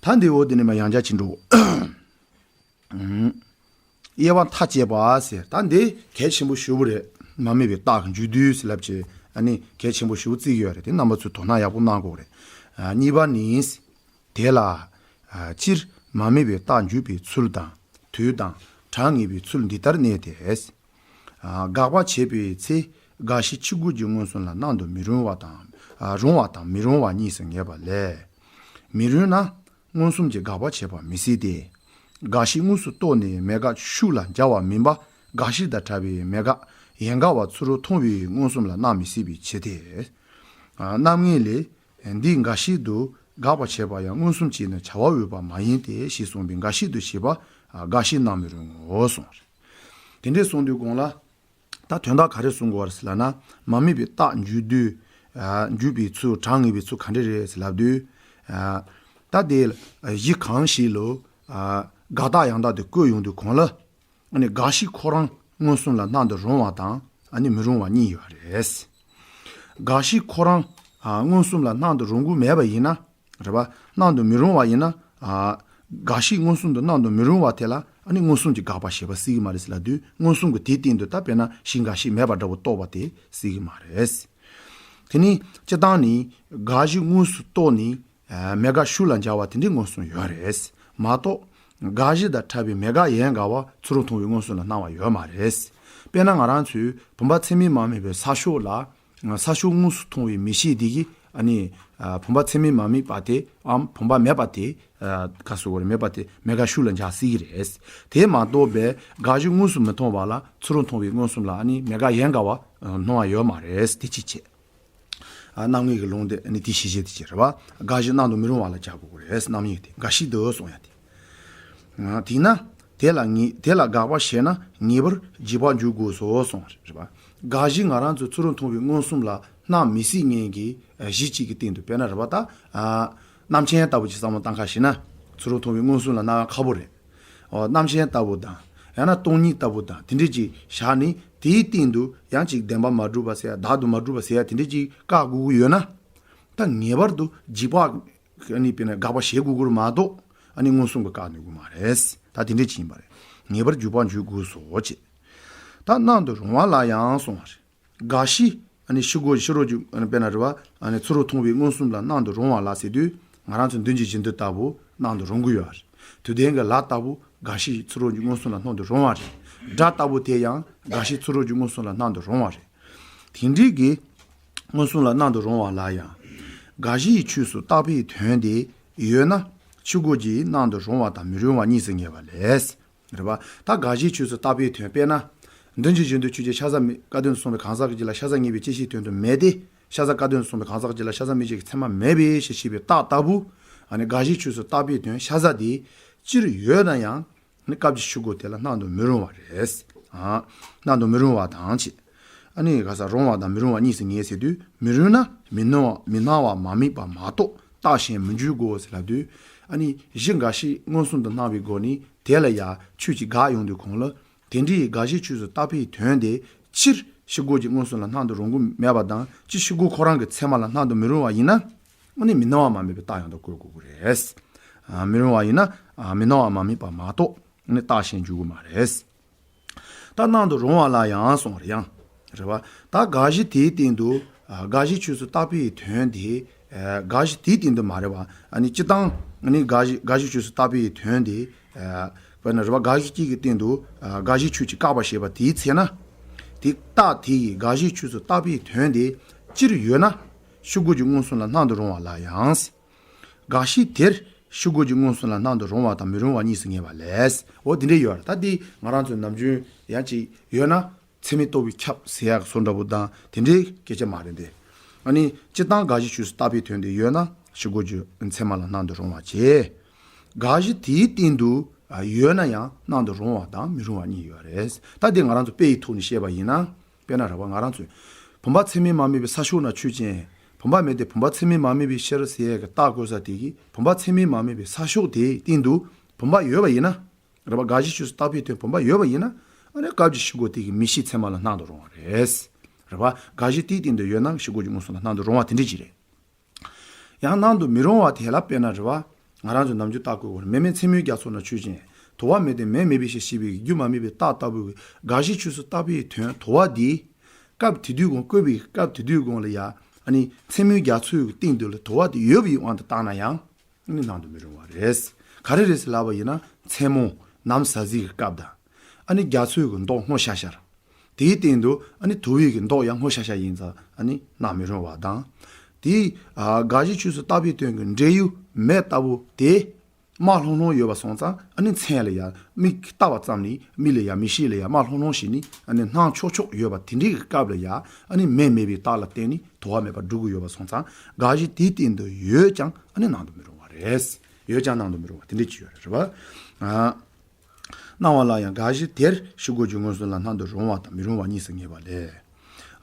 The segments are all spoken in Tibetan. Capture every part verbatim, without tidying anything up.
ད་འདི་འོ་འདི་ནི་མ་ཡང་བསྐྱར་ཕྱིན་འགྲོ། དབྱེ་བ་མཐའ་དཔྱད་པ་ཟེར། ད་འདི་གལ་ཆེན་པོ་ཞེ་པོ་རེད། མ་དམིགས་པའི་རྟགས་ཀྱི་མཇུག་བསྡུས་ཟེར་ལབ་ཀྱི། ཨ་ནི་གལ་ཆེན་པོ་ཞེ་པོ་བརྩི་གི་ཡོད་རེད། དེ་རྣམ་པ་ཚོས་དོ་སྣང་ཡག་པོ་གནང་དགོས་རེད། ཨ། གཉིས་པ་ནི། དེ་ལ། ཨ། སྤྱིར་མ་དམིགས་པའི་རྟགས་འཇུག་པའི་ཚུལ་དང་། དུས་དང་གྲངས་ངེས་པའི་ཚུལ་འདི་ལྟར་གནས་ཏེ། ཨ། དགག་པ་བྱེད་པའི་ཚེ། རྒ་ཤི་ཆོས་སྐུ་གི་མངོན་སུམ་ལ་སྣང་དུ་མི་རུང་བ་དང་། ཨ། རུང་བ་དང་མི་རུང་བ་གཉིས་སུ་ངེས་པ་ལས། མི་རུང་ན། མངོན་སུམ་གྱིས་དགག་པ་བྱེད་པ་མི་སྲིད་དེ། རྒ་ཤི་དངོས་སུ་རྟོགས་ནས་མེད་དགག་ཤུགས་ལ་འབྱར་བ་མིན་པ། རྒ་ཤི་དང་ཕྲད་པའི་མེད་དགག་ཡན་གར་བ་ཚུ་རོལ་མཐོང་བའི་མངོན་སུམ་ལ་སྣང་མི་སྲིད་པའི་ཕྱིར་ཏེ། ཨ། རྣམ་ངེས་ལས། འདིས་རྒ་ཤི་དུ་དགག་པ་བྱེད་པ་ཡང་མངོན་སུམ་གྱིས་ནི་བྱ་བ་འོས་པ་མ་ཡིན་ཏེ་ཞེས་གསུངས་པས། རྒ་ཤི་དུ་ཞེས་པ། ཨ། རྒ་ཤི་སྣང་མི་རུང་ངོ་གསུངས། དེ་འདྲས་གསུངས་དུས་གོང་ལ། ད་དོན་དག་ག་རེ་གསུང་དགོས་པ་རེད་ཟེར་ལབ་ན། མ་དམིགས་པའི་རྟགས་འཇུག་དུས། ཨ། འཇུག་པའི་ཚུལ་གྲངས་ངེས་པའི་ཚུལ་ག་འདྲ་རེད་ཟེར་ལབ་དུས། ཨ། ད་དེ་གཞི་གང་ཞིག་ལ། ཨ། དགག་རྟགས་ཡང་དག་དེ་བཀོད་ཡོང་དུས་གོང་ལ། ཨ་ནི་རྒ་ཤི་ཁོ་རང་མངོན་སུམ་ལ་སྣང་དུ་རུང་བ་དང་། ཨ་ནི་མི་རུང་བ་གཉིས་ཡོད་རེད། རྒ་ཤི་ཁོ་རང་། ཨ། མངོན་སུམ་ལ་སྣང་དུ་རུང་གི་མེད་པ་ཡིན་ན། རེད་པ། སྣང་དུ་མི་རུང་བ་ཡིན་ན། ཨ། རྒ་ཤི་མངོན་སུམ་དུ་སྣང་དུ་མི་རུང་བ་དེ་ལ། ཨ་ནི་མངོན་སུམ་གྱིས་དགག་པ་བྱེད་པ་སྲིད་ཀྱི་མ་རེད་ཟེར་ལབ་དུས། མངོན་སུམ་གྱིས་དེའི་སྟེང་དུ་ད་དཔེར་ན་གཞི་འགའ་ཞིག་མེད་པ་འདྲ་བོ་རྟོགས་པ་དེ་སྲིད་ཀྱི་མ་རེད། དེ་ནི་སྤྱིར་བཏང་ནི་རྒ་ཤི་དངོས་སུ་རྟོགས་ནས། ཨ། མེད་དགག་ཤུགས་ལ་འབྱར་བ་དེ་འདྲའི་མངོན་སུམ་ཡོད་རེད་མ་གཏོགས། རྒ་ཤི་དང་ཕྲད་པའི་མེད་དགག་ཡན་གར་བ་ཚུ་རོལ་མཐོང་བའི་མངོན་སུམ་ལ་སྣང་བ་ཡོད་མ་རེད། དཔེར་ན་ང་རང་ཚོའི་བུམ་པ་ཚད་མས་མ་དམིགས་པའི་ས་ཕྱོགས་ལ། ས་ཕྱོགས་དངོས་སུ་མཐོང་བའི་མིག་ཤེས་དེ་གིས། ཨ་ནི། ཨ། བུམ་པ་ཚད་མས་མ་དམིགས་པ་དེའམ་བུམ་པ་མེད་པ་དེ། ཨ། ག་ཟེར་དགོས་རེད། མེད་པ་དེ་མེད་དགག་ཤུགས་ལ་འབྱར་སྲིད་ཀྱི་རེད། དེ་མ་གཏོགས་པའི་རྒ་ཤི་དངོས་སུ་མི་མཐོང་བ་ལ་ཚུ་རོལ་མཐོང་བའི་མངོན་སུམ་ལ། ཨ་ནི་མེད་དགག་ཡན་གར་བ་སྣང་བ་ཡོད་མ་རེད། དེ་གཅིག་བྱས། ཨ། རྣམ་ངེས་ཀྱི་ལུང་དེ་ནི་དེ་ཤེས་བྱེད་དེ་བྱེད་རེད་པ། རྒ་ཤི་སྣང་དུ་མི་རུང་བ་ལ་སྦྱར་དགོས་ཀྱི་རེད། རྣམ་ངེས་དེ་རྒ་ཤི་དུ་གསུང་ཡ་དེ། ཨ། དེས་ན་དེ་ལ་ངེས། དེ་ལ་དགག་པ་བྱས་ན་ངེས་པར་འཇིག་པར་འཇུག་དགོས་སོ་གསུངས་རེད་པ། རྒ་ཤི་ང་རང་ཚོའི་ཚུ་རོལ་མཐོང་བའི་མངོན་སུམ་ལ་སྣང་མི་སྲིད་མཁན་གྱི་གཞི་གཅིག་གི་སྟེང་དུ། དཔེར་ན་རེད་པ། ད། ཨ། རྣམ་མཁྱེན་ལྟ་བུ་ཅིག་བསམ་བློ་བཏང་ཁ་ཞིག་ན། ཚུ་རོལ་མཐོང་བའི་མངོན་སུམ་ལ་སྣང་བ་ཁག་པོ་རེད། ཨོ། རྣམ་མཁྱེན་ལྟ་བུ་དང་། ཡང་ན་སྟོང་ཉིད་ལྟ་བུ་དང་དེ་འདྲས་ཅིག་བཞག་ནས། དེའི་སྟེང་དུ་ཡང་ཅིག་བདེན་པར་མ་གྲུབ་པ་ཟེར་ཡ། བདག་ཏུ་མ་གྲུབ་པ་ཟེར་ཡ་དེ་འདྲས་ཅིག་བཀག་དགོས་ཀྱི་ཡོད་ན། ད་ངེས་པར་དུ་འཇིག་པ། ཨ་ནི་དཔེར་ན་དགག་པ་བྱེད་དགོས་ཀྱི་རེད་མ་གཏོགས། ཨ་ནི་མངོན་སུམ་གྱིས་བཀག་ནུས་ཀྱི་མ་རེད། ད་དེ་འདྲས་ཅིག་ཡིན་པ་རེད། ངེས་པར་འཇིག་པར་འཇུག་དགོས་སོ་ཅེས། ད་སྣང་དུ་རུང་བ་ལ་ཡང་གསུངས་པ་རེད། རྒ་ཤི། ཨ་ནི་ཤི་སྒོ། ཤི་རོ་གི། ཨ་ནི་དཔེར་ན་རེད་པ། ཨ་ནི་ཚུ་རོལ་མཐོང་བའི་མངོན་སུམ་ལ་སྣང་དུ་རུང་བ་ལ་ཟེར་དུས། ང་རང་ཚོ་མདུན་གྱི་བཞི་མདོ་ལྟ་བུ་སྣང་དུ་རུང་གི་ཡོད་རེད། དུས་ལྡན་གྱི་ལ་ལྟ་བུ་རྒ་ཤི་ཚུ་རོལ་གྱི་མངོན་སུམ་ལ་སྣང་དུ་རུང་བ་རེད། སྒྲ་ལྟ་བུ་དེ་ཡང་རྒ་ཤི་ཚུ་རོལ་གྱི་མངོན་སུམ་ལ་སྣང་དུ་རུང་བ་རེད། དེ་འདྲའི་གི་མངོན་སུམ་ལ་སྣང་དུ་རུང་བ་ལ་ཡང་། རྒ་ཤི་ཡི་ཆོས་སུ་བཏགས་པའི་དོན་དེ་ཡོད་ན། ཤི་སྒོ་གྱིས་སྣང་དུ་རུང་བ་དང་མི་རུང་བ་གཉིས་སུ་ངེས་པ་ལས། རེད་པ། ད་རྒ་ཤིའི་ཆོས་སུ་བཏགས་པའི་དོན། དཔེར་ན། མདུན་གྱི་བཞི་མདོ་ཆོས་ཅན། ཤ་ཟ་མི། བཀའ་བསྡུ་ན་གསུངས་པའི་གང་ཟག་གི་རྒྱུད་ལ་ཤ་ཟ་ངེས་པའི་བཅད་ཤེས་དོན་དུ་མེད་དེ། ཤ་ཟ། བཀའ་བསྡུ་ན་གསུངས་པའི་གང་ཟག་གི་རྒྱུད་ལ་ཤ་ཟ་མི་བྱེད་ཀྱི་ཚད་མ་མེད་པའི་ཕྱིར་ཞེས་པའི་རྟགས་ལྟ་བུ། ཨ་ནི་རྒ་ཤིའི་ཆོས་སུ་བཏགས་པའི་དོན་ཤ་ཟ་དེ་སྤྱིར་ཡོད་ན་ཡང་། ཨ་ནི་སྐབས་ཀྱི་ཤི་སྒོ་དེ་ལ་སྣང་དུ་མི་རུང་བ་རེད། ཨ། སྣང་དུ་མི་རུང་བ་དང་བཅས། ཨ་ནི་ག་ས། རུང་བ་དང་མི་རུང་བ་གཉིས་སུ་ངེས་ཟེར་དུས། མི་རུང་ན་མི་སྣང་བ། མི་སྣང་བ་མ་དམིགས་པ་མ་གཏོགས་རྟགས་གཞན་མི་འཇུག་གོ་ཟེར་ལབ་དུས། ཨ་ནི་གཞི་འགའ་ཞིག་མངོན་སུམ་དུ་སྣང་བའི་སྒོ་ནས་དེ་ལ་ཡང་ཆོས་ཀྱིས་དགག་ཡོང་དུས་གོང་ལ། དེ་འདྲའི་རྒ་ཤིའི་ཆོས་སུ་བཏགས་པའི་དོན་དེ་སྤྱིར་ཤི་སྒོ་གྱི་མངོན་སུམ་ལ་སྣང་དུ་རུང་གི་མེད་པ་དང་། སྤྱིར་ཤི་སྒོ་ཁོ་རང་གི་ཚད་མ་ལ་སྣང་དུ་མི་རུང་བ་ཡིན་ན། ཨ་ནི་མི་སྣང་བ་མ་དམིགས་པའི་རྟགས་ཡང་དག་བཀོད་དགོས་ཀྱི་རེད། ཨ། མི་རུང་བ་ཡིན་ན། ཨ། མི་སྣང་བ་མ་དམིགས་པ་མ་གཏོགས་ཨ་ནི་རྟགས་གཞན་འཇུག་གི་མ་རེད། ད་སྣང་དུ་རུང་བ་ལ་ཡང་གསུངས་པ་རེད། ཡང་། རེད་པ། ད་རྒ་ཤི་དེའི་སྟེང་དུ། ཨ། རྒ་ཤིའི་ཆོས་སུ་བཏགས་པའི་དོན་དེ། ཨ། རྒ་ཤི་དེའི་སྟེང་དུ་མ་རེད་པ། ཨ་ནི་སྤྱིར་བཏང་། ཨ་ནི་རྒ་ཤི། རྒ་ཤིའི་ཆོས་སུ་བཏགས་པའི་དོན་དེ། ཨ། དཔེར་ན་རེད་པ། རྒ་ཤི་གཅིག་གི་སྟེང་དུ། ཨ། རྒ་ཤིའི་ཆོས་ཀྱིས་བཀག་པ་ཞེས་པ་དེའི་ཚེ་ན། དེ་རྟགས་དེ་ཡིས་རྒ་ཤིའི་ཆོས་སུ་བཏགས་པའི་དོན་དེ་སྤྱིར་ཡོད་ན། ཤི་སྒོ་གྱི་མངོན་སུམ་ལ་སྣང་དུ་རུང་བ་ལ་ཡང་། རྒ་ཤི་དེར་ཤི་སྒོ་གྱི་མངོན་སུམ་ལ་སྣང་དུ་རུང་བ་དང་མི་རུང་བ་གཉིས་སུ་ངེས་པ་ལས། འོ་དེ་འདྲ་ཡོད་རེད། ད་དེ་ང་རང་ཚོས་ནམ་རྒྱུན་ཡང་ཅིག་ཡོད་ན། ཚད་མས་རྟོགས་པས་ཁྱབ་ཟེར་ཡག་བཟོ་འདྲ་པོ་དང་དེ་འདྲའི་སྐད་ཆ་མ་རེད་དེ། ཨ་ནི་སྤྱིར་བཏང་རྒ་ཤིའི་ཆོས་སུ་བཏགས་པའི་དོན་དེ་ཡོད་ན་ཤི་སྒོ་གྱི་ཚད་མ་ལ་སྣང་དུ་རུང་བ་བྱས། རྒ་ཤི་དེའི་སྟེང་དུ་ཡོད་ན་ཡང་སྣང་དུ་རུང་བ་དང་མི་རུང་བ་གཉིས་ཡོད་རེད། ད་དེ་ང་རང་ཚོ་དཔེ་ཡི་ཐོག་ནས་བཤད་པ་ཡིན་ན། དཔེར་ན་རེད་པ། ང་རང་ཚོས་བུམ་པ་ཚད་མས་མ་དམིགས་པའི་ས་ཕྱོགས་ན་ཆོས་ཅན། བུམ་པ་མེད་དེ། བུམ་པ་ཚད་མས་མ་དམིགས་པའི་ཕྱིར་ཟེར་ཡས་ཀྱི་རྟགས་བཀོད་ས་དེ་གིས་བུམ་པ་ཚད་མས་མ་དམིགས་པའི་ས་ཕྱོགས་དེའི་སྟེང་དུ་བུམ་པ་ཡོད་པ་ཡིན་ན། རེད་པ། རྒ་ཤིའི་ཆོས་སུ་བཏགས་པའི་དོན་བུམ་པ་ཡོད་པ་ཡིན་ན། ཨ་ནི་སྐབས་ཀྱི་ཤི་སྒོ་དེ་གི་མིག་ཤེས་ཚད་མ་ལ་སྣང་དུ་རུང་བ་རེད། རེད་པ། རྒ་ཤི་དེའི་སྟེང་དུ་ཡོད་ན་ཤི་སྒོ་གྱི་མངོན་སུམ་ལ་སྣང་དུ་རུང་བ་དེ་འདྲ་ཅིག་རེད། ཡང་སྣང་དུ་མི་རུང་བ་དེ་ལ་དཔེར་ན་རེད་པ། ང་རང་ཚོ་ནམ་རྒྱུན་རྟགས་བཀོད་དགོས་རེད། མེ་མེད་མཚན་མོའི་རྒྱ་མཚོ་ན་ཆོས་ཅན། དུ་བ་མེད་དེ་མེ་མེད་པའི་ཕྱིར་ཞེས་པའི་རྒྱུ་མ་དམིགས་པའི་རྟགས་ལྟ་བུའི་དགག་གཞི་ཆོས་སུ་བཏགས་པའི་དོན་དུ་བ་འདི། སྐབས་དེ་དུས་གོང་བཀོད་པའི་སྐབས་དེ་དུས་གོང་ལ་ཡ། ཨ་ནི་མཚན་མོའི་རྒྱ་མཚོའི་སྟེང་དུ་ལ་དུ་བ་དེ་ཡོད་པའི་དབང་དུ་བཏང་ན་ཡང་། ཨ་ནི་སྣང་དུ་མི་རུང་བ་རེད། ག་རེ་རེད་ཟེར་ལབ་པ་ཡིན་ན། མཚན་མོ་ནམ་གཟའ་ཟིག་གི་སྐབས་དང་། ཨ་ནི་རྒྱ་མཚོའི་གི་མདོག་སྔོ་ཤ་ཤར། དེའི་སྟེང་དུ་ཨ་ནི་དུ་བའི་གི་མདོག་ཡང་སྔོ་ཤ་ཤ་ཡིན་ཙང་ཨ་ནི་སྣང་མི་རུང་བ་དང་། དེའི་ཨ་དགག་གཞི་ཆོས་སུ་བཏགས་པའི་དོན་གྱི་འབྲས་ཡུལ་མེ་ལྟ་བུ་དེ་དམར་ལྷོང་ལྷོང་ཡོད་པ་སོང་ཙང་ཨ་ནི་མཚན་ལ་ཡང་མིག་ལྟ་བ་ཙམ་ནས་མིག་ལ་ཡང་མིག་ཤེས་ལ་ཡང་དམར་ལྷོང་ལྷོང་ཞིག་ནི་ཨ་ནི་སྣང་ཆོག་ཆོག་ཡོད་པ་དེ་འདྲའི་གི་སྐབས་ལ་ཡང་ཨ་ནི་མེ་མེད་པའི་རྟགས་ལ་བརྟེན་ནས་དུ་བ་མེད་པར་སྒྲུབ་ཀྱི་ཡོད་པ་སོང་ཙང་དགག་གཞི་དེའི་སྟེང་དུ་ཡོད་ཀྱང་ཨ་ནི་སྣང་དུ་མི་རུང་བ་རེད། ཡོད་ཀྱང་སྣང་དུ་མི་རུང་བ་དེ་འདྲའི་ཅིག་ཡོད་རེད། རེད་པ། ཨ། སྣང་བ་ལ་ཡང་དགག་གཞི་དེར་ཕྱི་རྒོལ་གྱི་མངོན་སུམ་ལ་སྣང་དུ་རུང་བ་དང་མི་རུང་བ་གཉིས་སུ་ངེས་པ་ལས།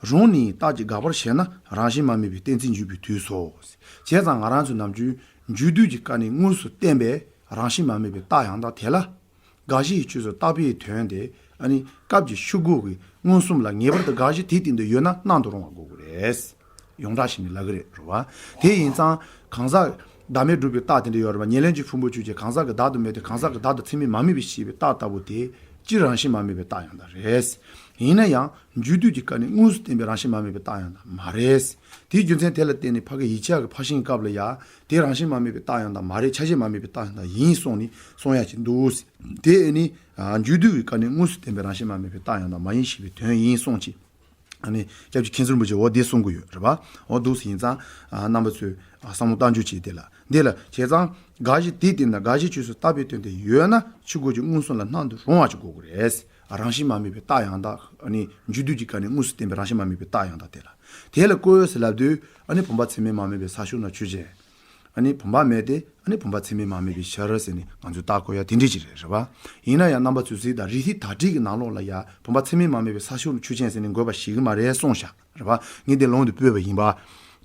རུང་ནི་རྟགས་ཀྱིས་དགག་པར་བྱས་ན་རང་བཞིན་མ་དམིགས་པའི་གཏན་ཚིགས་འཇུག་པའི་དུས་སོ། བྱས་ཙང་ང་རང་ཚོ་ནམ་རྒྱུན་འཇུག་དུས་ཀྱི་སྐབས་ནས་དངོས་སུ་བསྟན་པའི་རང་བཞིན་མ་དམིགས་པའི་རྟགས་ཡང་དག་དེ་ལ། དགག་གཞི་ཡི་ཆོས་སུ་བཏགས་པའི་དོན་དེ་ཨ་ནི་སྐབས་ཀྱི་ཕྱི་རྒོལ་གྱི་མངོན་སུམ་ལ་ངེས་པར་དུ་དགག་གཞི་དེའི་སྟེང་དུ་ཡོད་ན་སྣང་དུ་རུང་བ་དགོས་ཀྱི་རེད། ཡོངས་གྲགས་ཤིག་ནི་ལབ་ཀྱི་རེད། རེད་བ། དེ་ཡིན་ཙང་གང་ཟག་བདག་མེད་སྒྲུབ་པའི་རྟགས་དེ་འདྲ་ཡོད་རེད་བ། ཉེར་ལེན་གྱི་ཕུང་པོ་ཆོས་ཅན། གང་ཟག་གི་བདག་ཏུ་མེད་དེ་གང་ཟག་གི་བདག་ཏུ་ཚད་མས་མ་དམིགས་པའི་ཞེས་པའི་རྟགས་ལྟ་བུ་དེ་སྤྱིར་རང་བཞིན་མ་དམིགས་པའི་རྟགས་ཡང་དག་རེད། ཡིན་ན་ཡང་འཇུག་དུས་ཀྱི་སྐབས་ནས་དངོས་སུ་བསྟན་པའི་རང་བཞིན་མ་དམིགས་པའི་རྟགས་ཡང་དག་མ་རེད། དེའི་རྒྱུ་མཚན་དེ་ལ་བརྟེན་ནས་ཕ་གི་ཡིག་ཆ་གི་ཕར་ཕྱིན་སྐབས་ལ་ཡང་དེ་རང་བཞིན་མ་དམིགས་པའི་རྟགས་ཡང་དག་མ་རེད། ཆ་ཤས་མ་དམིགས་པའི་རྟགས་ཡང་དག་ཡིན་གསུངས་ནས་གསུང་ཡ་ཅིག་འདུག། དེ་ཨ་ནི་འཇུག་དུས་ཀྱི་སྐབས་ནས་དངོས་སུ་བསྟན་པའི་རང་བཞིན་མ་དམིགས་པའི་རྟགས་ཡང་དག་མ་ཡིན་ཞེས་པའི་དོན་ཡིན་གསུངས་ཀྱི། ཨ་ནི་སྐྱབས་རྗེ་མཁན་ཟུར་རིན་པོ་ཆེ་འོ་དེ་གསུང་གི་ཡོད་རེད་པ། འོ་འདུག་སེ་ཡིན་ཙང་རྣམ་པ་ཚོས་བསམ་བློ་གཏང་རྒྱུ་བྱེད་དེ་ལ་འདི་ལ་བྱས་ཙང་དགག་གཞི་དེའི་སྟེང་ན་དགག་གཞི་ཆོས་སུ་བཏགས་པའི་དོན་དེ་ཡོད་ན་ཕྱི་རྒོལ་གྱི་མངོན་སུམ་ལ་སྣང་དུ་རུང་བ་ཅིག་དགོས་ཀྱི་རེད། རང་བཞིན་མ་དམིགས་པའི་རྟགས་ཡང་དག་ཨ་ནི་འཇུག་དུས་ཀྱི་སྐབས་ནས་དངོས་སུ་བསྟན་པའི་རང་བཞིན་མ་དམིགས་པའི་རྟགས་ཡང་དག་དེ་ལ། དེ་ལ་བཀོད་ཡོད་ཟེར་ལབ་དུས་ཨ་ནི་བུམ་པ་ཚད་མས་མ་དམིགས་པའི་ས་ཕྱོགས་ན་ཆོས་ཅན། ཨ་ནི་བུམ་པ་མེད་དེ་ཨ་ནི་བུམ་པ་ཚད་མས་མ་དམིགས་པའི་ཕྱིར་ཟེར་ནས་ང་ཚོས་རྟགས་བཀོད་ཡ་དེ་འདྲས་ཅིག་རེད། རེད་པ། ཡིན་ན་ཡང་རྣམ་པ་ཚོས་གཟིགས་དང་། རིགས་ཐིགས་དག་སྒྲིག་གི་ནང་ལོགས་ལ་ཡ་བུམ་པ་ཚད་མས་མ་དམིགས་པའི་ས་ཕྱོགས་ཆོས་ཅན་ཟེར་ནས་འགོད་པ་ཞིག་མ་རེད་གསུངས་ཤག། རེད་པ། ངས་འདི་ལུང་དུ་བཀོད་པ་ཡིན་པ།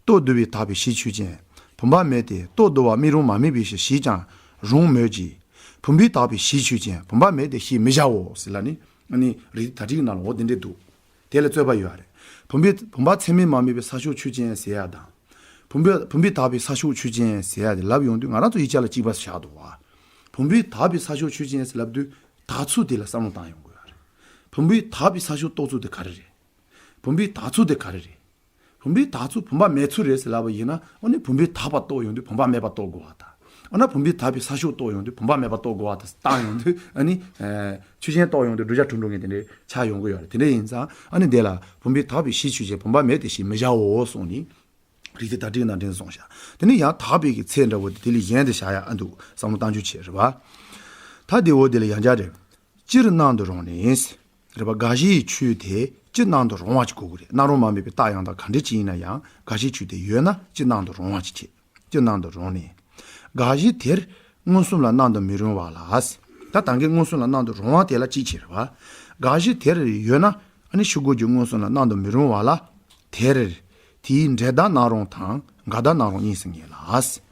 རྟོགས་བསྡུ་བས་དག་པའི་གཞི་ཆོས་ཅན། བུམ་པ་མེད་དེ་རྟོགས་བསྡུ་བ་དམིགས་རུང་མ་དམིགས་པའི་ཕྱིར་ཞེས་ཀྱང་རུང་མོད་ཀྱི། བུམ་པས་དག་པའི་གཞི་ཆོས་ཅན། བུམ་པ་མེད་དེ་ཞེས་མི་བྱའོ་ཟེར་ལ་ནི་ཨ་ནི་རིགས་ཐིགས་དག་སྒྲིག་གི་ནང་ལ་འོ་དེ་འདྲས་འདུག། དེ་ལ་རྩོད་པ་ཡོད་རེད། བུམ་པའི་བུམ་པ་ཚད་མས་མ་དམིགས་པའི་ས་ཕྱོགས་ཆོས་ཅན་ཟེར་ཡ་དང་། བུམ་པའི་བུམ་པས་དག་པའི་ས་ཕྱོགས་ཆོས་ཅན་ཟེར་ཡ་དེ་ལབ་ཡོང་དུས་ང་རང་ཚོ་ཡིག་ཆ་ལ་གཅིག་པ་བཞག་འདུག་བ། བུམ་པས་དག་པའི་ས་ཕྱོགས་ཆོས་ཅན་ཟེར་ལབ་དུས་དག་ཚུལ་དེ་ལ་བསམ་བློ་བཏང་ཡོང་དགོས་ཡ་རེད། བུམ་པས་དག་པའི་ས་ཕྱོགས་རྟོགས་ཚུལ་དེ་ག་རེ་རེད། བུམ་པས་དག་ཚུལ་དེ་ག་རེ་རེད། བུམ་པས་དག་ཚུལ་བུམ་པ་མེད་ཚུལ་རེད་ཟེར་ལབ་པ་ཡིན་ན་ཨ་ནི་བུམ་པས་དག་པ་རྟོགས་ཡོང་དུས་བུམ་པ་མེད་པ་རྟོགས་དགོས་བ་དང་། ཨ་ན་བུམ་པས་དག་པའི་ས་ཕྱོགས་རྟོགས་ཡོང་དུས་བུམ་པ་མེད་པ་རྟོགས་དགོས་བ་དང་བཏང་ཡོང་དུས་ཨ་ནི་ཆོས་ཅན་རྟོགས་ཡོང་དུས་བསྒྲུབ་བྱ་དྲུག་འགྲོ་མཁན་དེ་འདྲའི་ཆགས་ཡོང་གི་ཡོད་རེད། དེ་འདྲ་ཡིན་ཙང་ཨ་ནི་དེ་ལ་བུམ་པས་དག་པའི་གཞི་ཆོས་ཅན། བུམ་པ་མེད་དེ་ཞེས་མི་བྱའོ་གསུངས་ནས། རིགས་ཐིགས་དག་སྒྲིག་ནང་དྲན་སོང་ཤག། དེ་ནས་ཡང་དག་པའི་གི་ཚད་འདྲ་བོ་དེ་དེ་ལས་གཞན་དུ་བཞག་ཡ་ཨ་འདུག། བསམ་བློ་གཏང་རྒྱུ་བྱེད། རེད་པ། ད་དེ་འོ་དེ་ལ་ཡང་བསྐྱར་རེད། སྤྱིར་སྣང་དུ་རུང་ནས། རེད་པ། དགག་གཞི་ཡི་ཆོས་དེ་སྤྱིར་སྣང་དུ་རུང་བ་ཅིག་དགོས་ཀྱི་རེད། སྣང་རུང་མ་དམིགས་པའི་རྟགས་ཡང་དག་ག་འདྲ་ཅིག་ཡིན་ན་ཡང་དགག་གཞིའི་ཆོས་དེ་ཡོད་ན་སྤྱིར་སྣང་དུ་རུང་བ་ཅིག་བྱེད། སྤྱིར་སྣང་དུ་རུང་ནས། དགག་གཞི་དེར་མངོན་སུམ་ལ་སྣང་དུ་མི་རུང་བ་ལ། ད་ད་གིན་མངོན་སུམ་ལ་སྣང་དུ་རུང་བ་དེ་ལ་གཅིག་བྱེད། རེད་པ། དགག་གཞི་དེར་ཡོད་ན་ཨ་ནི་ཕྱི་རྒོལ་གྱི་མངོན་སུམ་ལ་སྣང་དུ་མི་རུང་བ་ལ། དེར། དེའི་འབྲས་རྟགས་སྣང་རུང་དང་འགལ་རྟགས་སྣང་རུང་གཉིས་སུ་ངེས་ལ།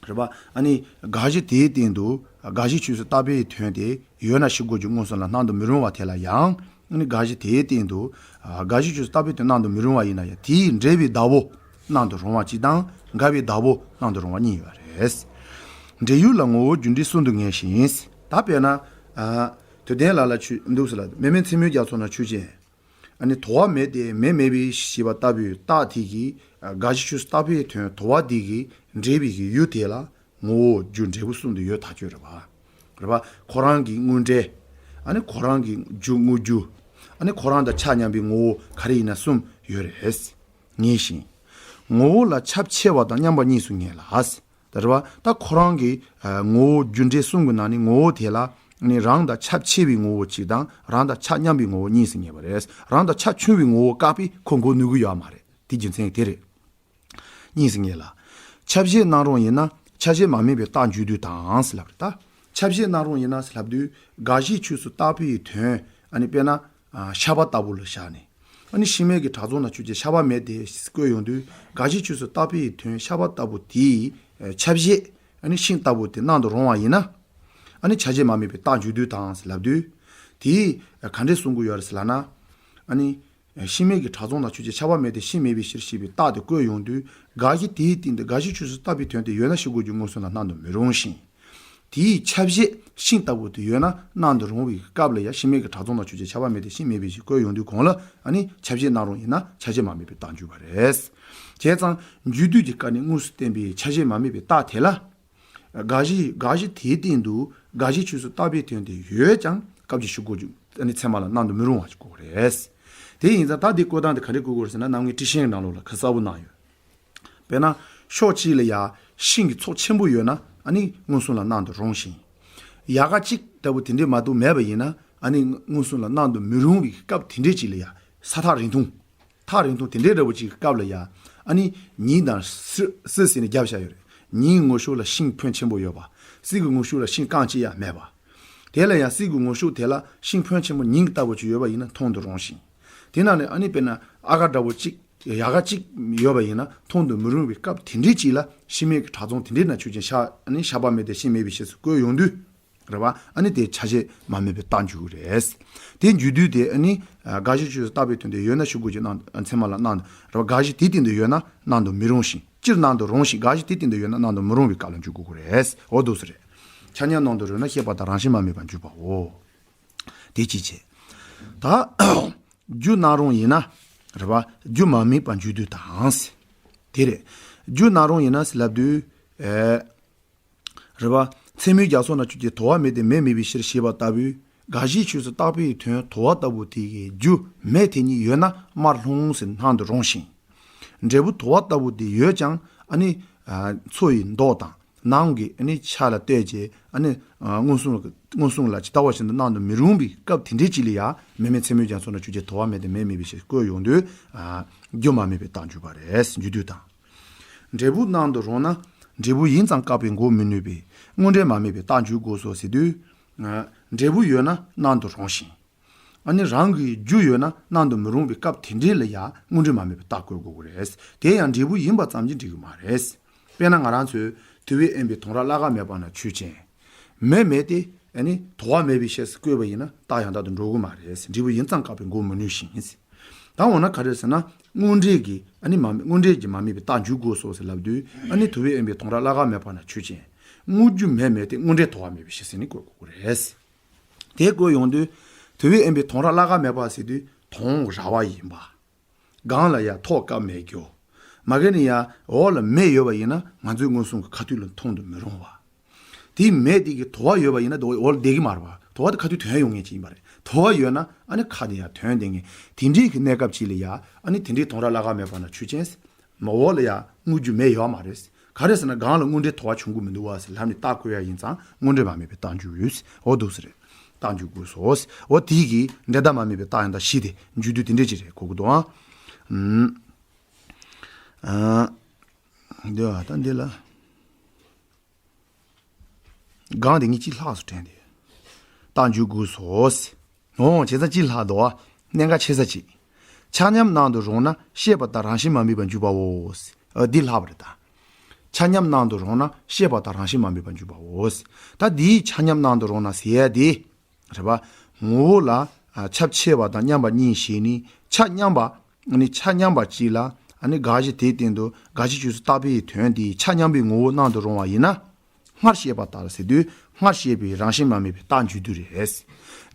རེད་པ། ཨ་ནི་དགག་གཞི་དེའི་སྟེང་དུ་དགག་གཞི་ཆོས་སུ་བཏགས་པའི་དོན་དེ་ཡོད་ན་ཕྱི་རྒོལ་གྱི་མངོན་སུམ་ལ་སྣང་དུ་མི་རུང་བ་དེ་ལ་ཡང་ཨ་ནི་དགག་གཞི་དེའི་སྟེང་དུ་དགག་གཞི་ཆོས་སུ་བཏགས་པའི་དོན་སྣང་དུ་མི་རུང་བ་ཡིན་ན་ཡང་དེའི་འབྲེལ་བའི་བདག་པོ་སྣང་དུ་རུང་བ་གཅིག་དང་འགལ་བའི་བདག་པོ་སྣང་དུ་རུང་བ་གཉིས་ཡོད་རེད། འབྲེལ་ཡུལ་ལ་ངོ་བོ་རྒྱུ་འབྲས་གསུམ་དུ་ངེས་ཤིང་། ད་དཔེར་ན། དུ་ལྡན་ལ་ལ་ཆོས་འདུག་ཟེར་ལ་མེ་མེད་མཚན་མོའི་རྒྱ་མཚོ་ན་ཆོས་ཅན། ཨ་ནི་དུ་བ་མེད་དེ་མེ་མེད་པའི་ཞེས་པ་ལྟ་བུའི་རྟགས་དེ་གིས་དགག་གཞི་ཆོས་སུ་བཏགས་པའི་དོན་དུ་བ་དེ་གིས་འབྲེལ་བའི་གི་ཡུལ་དེ་ལ་ངོ་བོ་རྒྱུ་འབྲས་བུ་གསུམ་དུ་ཡོད་ཐག་ཆོད་རེད་པ། རེད་པ། ཁོ་རང་གི་དངོས་འབྲས། ཨ་ནི་ཁོ་རང་གི་རྒྱུ་དངོས་རྒྱུ། ཨ་ནི་ཁོ་རང་དང་ཆ་མཉམ་པའི་ངོ་བོ་ག་རེ་ཡིན་ན་གསུམ་ཡོད་རེད། ངེས་ཤིང་། ངོ་བོ་ལ་ཁྱབ་ཆེ་བ་དང་མཉམ་པ་གཉིས་སུ་ངེས་ལ། ད་རེད་པ། ད་ཁོ་རང་གི་ངོ་བོ་རྒྱུ་འབྲས་གསུམ་གྱི་ནང་ནས་ངོ་བོ་དེ་ལ་ནི་རང་དང་ཁྱབ་ཆེ་བའི་ངོ་བོ་གཅིག་དང་རང་དང་ཆ་མཉམ་པའི་ངོ་བོ་གཉིས་སུ་ངེས་པ་རེད། རང་དང་ཆ་ཆུང་བའི་ངོ་བོ་བཀག་པས་ཁོ་འགོག་ནུས་ཀྱི་ཡོད་མ་རེད། དེ་རྒྱུ་མཚན་དེ་རེད། གཉིས་སུ་ངེས་ལ། ཁྱབ་བྱེད་སྣང་རུང་ཡིན་ན་ཁྱབ་བྱེད་མ་དམིགས་པའི་རྟགས་འཇུག་དུས་དང་ཟེར་ལབ་རེད་ད། ཁྱབ་བྱེད་སྣང་རུང་ཡིན་ན་ཟེར་ལབ་དུས་དགག་གཞིའི་ཆོས་སུ་བཏགས་པའི་དོན་ཨ་ནི་དཔེར་ན། ཤ་པ་ལྟ་བུ་ལ་བཞག་ནས། ཨ་ནི་ཤིང་མེད་ཀྱི་བྲག་རྫོང་ན་ཆོས་ཅན། ཤ་པ་མེད་དེ་བཀོད་ཡོང་དུས་དགག་གཞིའི་ཆོས་སུ་བཏགས་པའི་དོན་ཤ་པ་ལྟ་བུ་དེའི་ཁྱབ་བྱེད་ཨ་ནི་ཤིང་ལྟ་བུ་དེ་སྣང་དུ་རུང་བ་ཡིན་ན། ཨ་ནི་ཁྱབ་བྱེད་མ་དམིགས་པའི་རྟགས་འཇུག་དུས་དང་ཟེར་ལབ་དུས། དེས་ག་འདྲས་གསུང་གི་ཡོད་རེད་ཟེར་ལབ་ན། ཨ་ནི། ཤིང་མེད་ཀྱི་བྲག་རྫོང་ན་ཆོས་ཅན། ཆགས་པ་མེད་དེ་ཤིང་མེད་པའི་ཕྱིར་ཞེས་པའི་རྟགས་དེ་བཀོད་ཡོང་དུས། དགག་གཞི་དེའི་སྟེང་དུ་དགག་གཞི་ཆོས་སུ་བཏགས་པའི་དོན་དེ་ཡོད་ན་ཤིན་ཏུ་གི་མངོན་སུམ་ལ་སྣང་དུ་མི་རུང་ཞིང་། དེའི་ཁྱབ་བྱེད་ཤིང་ལྟ་བུ་དེ་ཡོད་ན་སྣང་དུ་རུང་བའི་སྐབས་ལ་ཡང་ཤིང་མེད་ཀྱི་བྲག་རྫོང་ན་ཆོས་ཅན། ཆགས་པ་མེད་དེ་ཤིང་མེད་པའི་ཕྱིར་བཀོད་ཡོང་དུས་གོང་ལ་ཨ་ནི་ཁྱབ་བྱེད་སྣང་རུང་ཡིན་ན་ཁྱབ་བྱེད་མ་དམིགས་པའི་རྟགས་འཇུག་པ་རེད། བྱས་ཙང་རྒྱུ་དུས་ཀྱི་སྐབས་ནས་དངོས་སུ་བསྟན་པའི་ཁྱབ་བྱེད་མ་དམིགས་པའི་རྟགས་དེ་ལ། དགག་གཞི་དགག་གཞི་དེའི་སྟེང་དུ་དགག་གཞི་ཆོས་སུ་བཏགས་པའི་དོན་དེ་ཡོད་ཀྱང་སྐབས་ཀྱི་ཤུགས་ཀྱིས་ཨ་ནི་ཚད་མ་ལ་སྣང་དུ་མི་རུང་བ་ཞིག་དགོས་རེད། དེ་ཡིན་ཙང་ད་འདི་བཀོད་སྟངས་དེ་ག་འདྲས་བཀོད་དགོས་རེད་ཟེར་ན། རྣམ་ངེས་ཊཱིཀ་ཆེན་གྱི་ནང་ལོགས་ལ་ཁ་གསལ་པོ་གནང་ཡོད། དཔེར་ན། ཕྱོགས་གཅིག་ལ་ཡ་ཤིང་གི་ཚོགས་ཆེན་པོ་ཡོད་ན་ཨ་ནི་མངོན་སུམ་ལ་སྣང་དུ་རུང་ཞིང་། ཡལ་ག་གཅིག་ལྟ་བུ་དེ་འདྲས་མ་གཏོགས་མེད་པ་ཡིན་ན་ཨ་ནི་མངོན་སུམ་ལ་སྣང་དུ་མི་རུང་བའི་སྐབས་དེ་འདྲས་ཅིག་ལ་ཡ་ས་ཐག་རིང་ཐུང་། ཐག་རིང་ཐུང་དེ་འདྲའི་འདྲ་བོ་ཅིག་གི་སྐབས་ལ་ཡ། ཨ་ནི་ཉིན་དང་སྲིད་སྲིད་ཟེར་ནས་བརྒྱབ་བཞག་ཡོད་རེད། ཉིན་གྱི་ངོ་ཤུགས་ལ་ཤིང་ཕོན་ཆེན་པོ་ཡོད་པ། སྲིད་ཀྱི་ངོ་ཤུགས་ལ་ཤིང་རྐང་གཅིག་ཡང་མེད་པ། དེ་ལ་ཡང་སྲིད་ཀྱི་ངོ་ཤུགས་དེ་ལ་ཤིང་ཕོན་ཆེན་པོ་ཉིན་གྱི་ལྟ་བུ་ཅིག་ཡོད་པ་ཡིན་ན་མཐོང་དུ་རུང་ཞིང་། དེ་ནང་ནས་ཨ་ནི་དཔེར་ན་ཨ་ག་འདྲ་བོ་ཅིག་ཡལ་ག་གཅིག་ཡོད་པ་ཡིན་ན་མཐོང་དུ་མི་རུང་བའི་སྐབས་དེ་འདྲའི་ཅིག་ལ་ཤིང་མེད་ཀྱི་བྲག་རྫོང་དེ་འདྲའི་ན་ཆོས་ཅན། ཤ་ཨ་ནི་ཤ་པ་མེད་དེ་ཤིང་མེད་པའི་ཕྱིར་ཟེར་བཀོད་ཡོང་དུས། རེད་བ། ཨ་ནི་དེ་ཁྱབ་བྱེད་མ་དམིགས་པའི་རྟགས་འཇུག་རེད། དེ་འཇུག་དུས་དེ་ཨ་ནི་དགག་གཞི་ཆོས་སུ་བཏགས་པའི་དོན་དེ་ཡོད་ན་ཤིན་ཏུ་གི་སྣང་ཚད་མ་ལ་སྣང་། རེད་བ། དགག་གཞི་དེའི་སྟེང་དུ་ཡོད་ན་སྣང་དུ་མི་རུང་ཞིང་། སྤྱིར་སྣང་དུ་རུང་ཞིང་། དགག་གཞི་དེའི་སྟེང་དུ་ཡོད་ན་སྣང་དུ་མི་རུང་བའི་སྐབས་ལ་འཇུག་དགོས་ཀྱི་རེད། འོ་འདུག་སེ་རེད། ཆ་མཉམ་སྣང་དུ་རུང་ན་ཤེས་པ་དང་རང་བཞིན་མ་དམིགས་པར་འཇུག་པའོ། དེ་ཅིའི་ཕྱིར། ད་རྒྱུ་སྣང་རུང་ཡིན་ན། རེད་བ། རྒྱུ་མ་དམིགས་པར་འཇུག་དུས་དང་། དེ་རེད། རྒྱུ་སྣང་རུང་ཡིན་ན་ཟེར་ལབ་དུས། ཨེ། རེད་བ། མཚན་མོའི་རྒྱ་མཚོ་ན་ཆོས་ཅན། དོར་བ་མེད་དེ་མེ་དམིགས་པའི་ཕྱིར་ཞེས་པ་ལྟ་བུའི་དགག་གཞིའི་ཆོས་སུ་བཏགས་པའི་དོན་དོར་བ་ལྟ་བུ་དེ་གི་རྒྱུ་མེ་དེ་ཉིད་ཡོད་ན་མར་ལྷུང་ཟེར་སྣང་དུ་རུང་ཞིང་། འབྲས་བུ་དོར་བ་ལྟ་བུ་དེ་ཡོད་ཀྱང་ཨ་ནི། མཚོ་ཡི་མདོག་དང་ནམ་གྱི་ཨ་ནི་ཆ་ལ་ལྟོས་ཀྱི་ཨ་ནི། མངོན་སུམ་མངོན་སུམ་ལ་ཇི་ལྟ་བ་བཞིན་དུ་སྣང་དུ་མི་རུང་བའི་སྐབས་དེ་འདྲའི་ཅིག་ལ་ཡང་མེ་མེ་མཚན་མོའི་རྒྱ་མཚོ་ན་ཆོས་ཅན། དོར་བ་མེད་དེ་མེ་དམིགས་པའི་ཕྱིར་བཀོད་ཡོང་དུས། རྒྱུ་མ་དམིགས་པའི་རྟགས་འཇུག་པ་རེད། འཇུག་དུས་དང་། འབྲས་བུ་སྣང་དུ་རུང་ན་འབྲས་བུ་ཡིན་ཙང་བཀག་པས་འགོག་མི་ནུས་པས་དངོས་འབྲས་མ་དམིགས་པའི་རྟགས་འཇུག་དགོས་སོ་ཟེར་དུས། འབྲས་བུ་ཡོད་ན་སྣང་དུ་རུང་ཞིང་། ཨ་ནི་རང་གི་རྒྱུ་ཡོད་ན་སྣང་དུ་མི་རུང་བའི་སྐབས་དེ་འདྲའི་ལ་ཡང་དངོས་འབྲས་མ་དམིགས་པའི་རྟགས་བཀོད་དགོས་ཀྱི་རེད། དེ་ཡང་འབྲས་བུ་ཡིན་པ་ཙམ་གྱིས་འགྲིག་གི་མ་རེད། དཔེར་ན་ང་རང་ཚོས་དུ་བས་དབེན་པའི་དོང་ར་བླ་གར་མེད་པ་ན་ཆོས་ཅན། མེ་མེད་དེ་ཨ་ནི་དོར་བ་མེད་པའི་ཕྱིར་བཀོད་པ་ཡིན་ན་རྟགས་ཡང་དག་ཏུ་འགྲོ་གི་མ་རེད། འབྲས་བུ་ཡིན་ཙང་བཀག་པས་འགོག་མི་ནུས་ཤིང་། ད་འོ་ན་ག་རེ་ཟེར་ན། དངོས་འབྲས་ཀྱི་ཨ་ནི་མ་དངོས་འབྲས་ཀྱི་མ་དམིགས་པའི་རྟགས་འཇུག་དགོས་སོ་ཟེར་ལབ་དུས་ཨ་ནི་དུ་བས་དབེན་པའི་དོང་ར་བླ་གར་མེད་པ་ན་ཆོས་ཅན། དངོས་རྒྱུ་མེ་མེད་དེ་དངོས་འབྲས་དོར་བ་མེད་པའི་ཕྱིར་ཟེར་ནས་བཀོད་དགོས་ཀྱི་རེད། དེ་བཀོད་ཡོང་དུས། དུ་བས་དབེན་པའི་དོང་ར་བླ་གར་མེད་པ་ཟེར་དུས་དོང་ར་བ་ཡིན་པ། སྒང་ལ་ཡ་ཐོག་བཀབ་མེད་རྒྱུ། མ་གི་ནི་ཡ་འོག་ལ་མེ་ཡོད་པ་ཡིན་ན་ང་ཚོའི་མངོན་སུམ་གྱི་ཁ་ཐུག་ལ་མཐོང་དུ་མི་རུང་བ། དེའི་མེ་དེ་གི་དོར་བ་ཡོད་པ་ཡིན་ན་འོག་ལ་བསྡད་ཀྱི་མ་རེད་བ། དོར་བ་དེ་ཁ་ཐུག་ཐོན་ཡོང་མཁན་ཅིག་ཡིན་པ་རེད། དོར་བ་ཡོད་ན་ཨ་ནི་ཁ་དེ་ཡ་ཐོན་བསྡད་མཁན་དེ་འདྲའི་གི་གནས་སྐབས་ཅིག་ལ་ཡ་ཨ་ནི་དེ་འདྲའི་དོང་ར་བླ་གར་མེད་པ་ན་ཆོས་ཅན། མ་འོག་ལ་ཡང་དངོས་རྒྱུ་མེ་ཡོད་མ་རེད། ག་རེ་ཟེར་ན་སྒང་ལ་དངོས་འབྲས་དོར་བ་བྱུང་གི་མི་འདུག་བ་ཟེར་ལབ་ནས་རྟགས་བཀོད་ཡ་ཡིན་ཙང་དངོས་འབྲས་མ་དམིགས་པའི་རྟགས་འཇུག་ཡོད། འོ་འདུག་སེ་རེད། རྟགས་འཇུག་དགོས་སོ། འོ་དེའི་གི་འབྲས་རྟགས་མ་དམིགས་པའི་རྟགས་ཡང་དག་བཞི་དེ་འཇུག་དུས་དེ་འདྲས་ཅིག་རེད་གོ་གི་འདུག་ཨང་། ཨ། འདི་བ་ད་འདི་ལ། སྒང་དེ་ངས་ཅིག་ལྷག་སུ་དྲན་ཏེ། རྟགས་འཇུག་དགོས་སོ། འོ་བྱས་ཙང་ཅིག་ལྷག་འདུག་བ། གནད་འགག་ཆེ་ས་ཅིག་ཆ་མཉམ་སྣང་དུ་རུང་ན་ཤེས་པ་དང་རང་བཞིན་མ་དམིགས་པར་འཇུག་པའོ། ཨ་འདི་ལྷག་པ་རེད་ད། ཆ་མཉམ་སྣང་དུ་རུང་ན་ཤེས་པ་དང་རང་བཞིན་མ་དམིགས་པར་འཇུག་པའོ། ད་འདིའི་ཆ་མཉམ་སྣང་དུ་རུང་ན་ཟེར་ཡ་དེ། རེད་པ། ངོ་བོ་ལ་ཨ་ཁྱབ་ཆེ་བ་དང་མཉམ་པ་གཉིས་ཞེས་ནི་ཆ་མཉམ་པ། ནི་ཆ་མཉམ་པ་གཅིག་ལ་ཨ་ནི་དགག་གཞི་དེའི་སྟེང་དུ་དགག་གཞི་ཆོས་སུ་བཏགས་པའི་དོན་དེའི་ཆ་མཉམ་པའི་ངོ་བོ་སྣང་དུ་རུང་བ་ཡིན་ན། སྔར་བཤད་པ་ལྟར་ཟེར་དུས་སྔར་བཤད་པའི་རང་བཞིན་མ་དམིགས་པའི་རྟགས་འཇུག་དུས་རེད།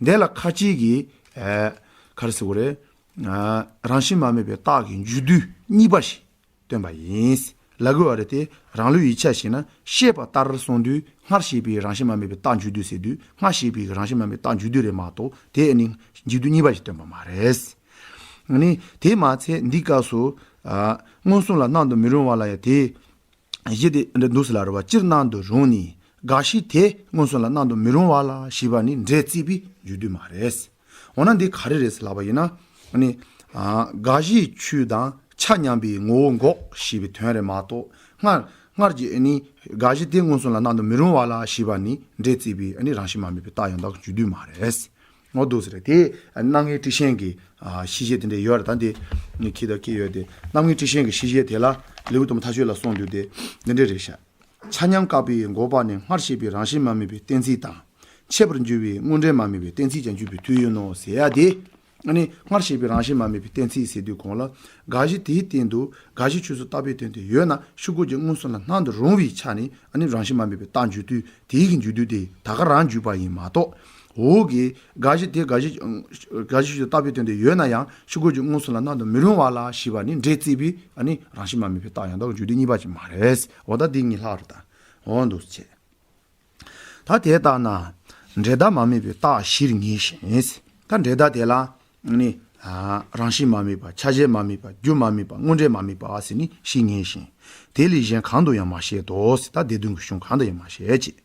འདི་ལ་ཁ་ཅིག་གིས་ཨ་ག་རེ་ཟེར་དགོས་རེད། ཨ་རང་བཞིན་མ་དམིགས་པའི་རྟགས་ཀྱི་འཇུག་དུས་གཉིས་པ་ཞིག་སྟོན་པ་ཡིན། ལབ་དགོས་པ་རེད་དེ། རང་ལུགས་ཡིག་ཆ་ཞིག་ན་བཤད་པ་ལྟར་གསུངས་དུས་སྔར་བཤད་པའི་རང་བཞིན་མ་དམིགས་པའི་རྟགས་འཇུག་དུས་ཟེར་དུས་སྔར་བཤད་པའི་རང་བཞིན་མ་དམིགས་པའི་རྟགས་འཇུག་དུས་རེད་མ་གཏོགས་དེ་ནི་འཇུག་དུས་གཉིས་པ་ཞིག་སྟོན་པ་མ་རེད། ནི་དེ་མ་ཚད་འདི་སྐབས་སུ་ཨ་མངོན་སུམ་ལ་སྣང་དུ་མི་རུང་བ་ལ་ཡང་དེ་གཞི་དེ་འདི་འདུག་སེ་ལ་རེད་པ། སྤྱིར་སྣང་དུ་རུང་ནི་དགག་གཞི་དེ་མངོན་སུམ་ལ་སྣང་དུ་མི་རུང་བ་ལ་ཞེས་པ་ནི་འབྲས་བརྩིས་པའི་འཇུག་དུས་མ་རེད། འོ་ན་འདི་ག་རེ་རེད་ཟེར་ལབ་པ་ཡིན་ན། ཨ་ནི། ཨ་དགག་གཞིའི་ཆོས་དང་ཆ་མཉམ་པའི་ངོ་བོ་འགོག་ཞེས་པའི་དོན་རེད་མ་གཏོགས། སྔར་སྔར་གྱི་ཨ་ནི། དགག་གཞི་དེ་མངོན་སུམ་ལ་སྣང་དུ་མི་རུང་བ་ལ་ཞེས་པ་ནི་འབྲས་བརྩིས་པའི་ཨ་ནི་རང་བཞིན་མ་དམིགས་པའི་རྟགས་ཡང་དག་འཇུག་དུས་མ་རེད། འོ་འདུག་སེ་རེད་དེ། རྣམ་ངེས་ཊཱིཀ་ཆེན་གྱི་ཨ་ཤེས་བྱེད་དེ་འདྲ་ཡོད་རེད། ད་འདི་ངས་ཁྱེད་དང་ཁྱེད་ཡོད་དེ། རྣམ་ངེས་ཊཱིཀ་ཆེན་གྱི་ཤེས་བྱེད་དེ་ལ་ལེའུ་དུ་མ་མཐའ་དཔྱོད་ལ་གསུངས་དུས་དེ་འདི་འདྲ་རེད་ཤག་ཆ་མཉམ་བཀག་པའི་འགོག་པ་ནི་སྔར་བཤད་པའི་རང་བཞིན་མ་དམིགས་པའི་གཏན་ཚིགས་དང་། འཆད་པར་འགྱུར་བའི་དངོས་འབྲས་མ་དམིགས་པའི་གཏན་ཚིགས་ཀྱང་འཇུག་པའི་མཐུ་ཡིན་ནོ་ཟེར་ཡ་དེ། ཨ་ནི་སྔར་བཤད་པའི་རང་བཞིན་མ་དམིགས་པའི་གཏན་ཚིགས་ཟེར་དུས་གོང་ལ། དགག་གཞི་དེའི་སྟེང་དུ་དགག་གཞི་ཆོས་སུ་བཏགས་པའི་དོན་དེ་ཡོད་ན་ཤུགས་ཀྱིས་མངོན་སུམ་ལ་སྣང་དུ་རུང་བའི་ཆ་ནས། ཨ་ནི་རང་བཞིན་མ་དམིགས་པའི་རྟགས་འཇུག་དུས་དེའི་གི་འཇུག་དུས་དེ་ད་ག་རང་འཇུག་པ་ཡིན་མ་གཏོགས། འོག་གི་དགག་གཞི་དེ་དགག་གཞི་དགག་གཞི་ཆོས་སུ་བཏགས་པའི་དོན་དེ་ཡོད་ན་ཡང་ཤུགས་ཀྱིས་མངོན་སུམ་ལ་སྣང་དུ་མི་རུང་བ་ལ་ཞེས་པ་ནི་འབྲས་བརྩིས་པའི། ཨ་ནི་རང་བཞིན་མ་དམིགས་པའི་རྟགས་ཡང་དག་འཇུག་དུས་གཉིས་པ་ཅིག་མ་རེད། འོ་ད་འདི་གཉིས་ལྷག་རེད་ད། འོ་འདུག་སེ་བྱས། ད་དེ་ལྟ་ན། འབྲས་རྟགས་མ་དམིགས་པའི་རྟགས་བཞིར་ངེས་ཤིང་། ད་འབྲས་རྟགས་དེ་ལ་ནི། ཨ། རང་བཞིན་མ་དམིགས་པ། ཆ་བྱད་མ་དམིགས་པ། རྒྱུ་མ་དམིགས་པ། དངོས་འབྲས་མ་དམིགས་པ་ཟེར་ནི་བཞི་ངེས་ཤིང་། དེ་ལས་གཞན་གང་དུ་ཡང་མ་བཤད་དོ་ཟེར། ད་སྡེ་བདུན་གྱི་གཞུང་གང་དུ་ཡང་མ་བཤད་ཅེས།